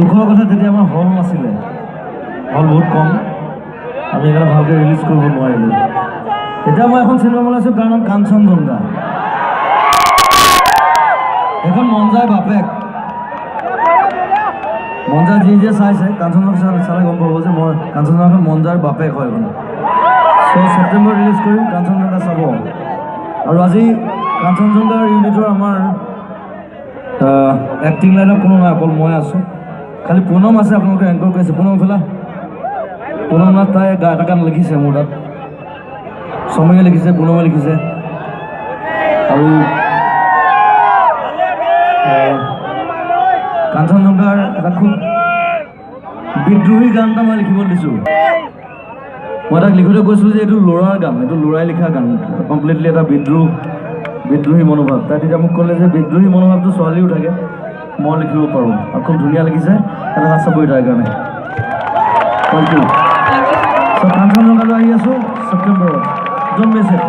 দুখৰ কথা, তেতিয়া আমাৰ হল নাছিলে, হল বহুত কম, আমি সেইকাৰণে ভালকৈ ৰিলিজ কৰিব নোৱাৰিলোঁ। এতিয়া মই এখন চিনেমা বনাইছোঁ, তাৰ নাম কাঞ্চনজংঘা। সেইখন মন যায় বাপেক মন যায়, যি যিয়ে চাইছে কাঞ্চনজংঘা চালে গম পাব যে মই কাঞ্চনজংঘাখন মন যাৰ বাপেক হয় এইখন। চ' ছেপ্টেম্বৰ ৰিলিজ কৰিম, কাঞ্চনজংঘা চাব। আৰু আজি কাঞ্চনজংঘাৰ ইউনিটৰ আমাৰ এক্টিং লাইনত কোনো নাই, অকল মই আছোঁ। খালি পুনম আছে, আপোনালোকে এংকৰ কৰিছে। পুনম ফালা, পুনম নাথ, তাই এটা গান লিখিছে মোৰ তাত, সময়ে লিখিছে, পুনমে লিখিছে। আৰু কাঞ্চনজংঘাৰ এটা খুব বিদ্ৰোহী গান এটা মই লিখিব দিছোঁ। মই তাক লিখোঁতে কৈছিলোঁ যে এইটো ল'ৰাৰ গান, এইটো ল'ৰাই লিখা গান, কমপ্লিটলি এটা বিদ্ৰোহী মনোভাৱ। তাই তেতিয়া মোক ক'লে যে বিদ্ৰোহী মনোভাৱটো ছোৱালীও থাকে, মই লিখিব পাৰোঁ। আৰু খুব ধুনীয়া লিখিছে, এটা হাত চাপৰি তাইৰ কাৰণে। Thank you. চ' কাঞ্চনজংঘালৈ আহি আছোঁ ছেপ্টেম্বৰত, don't miss it.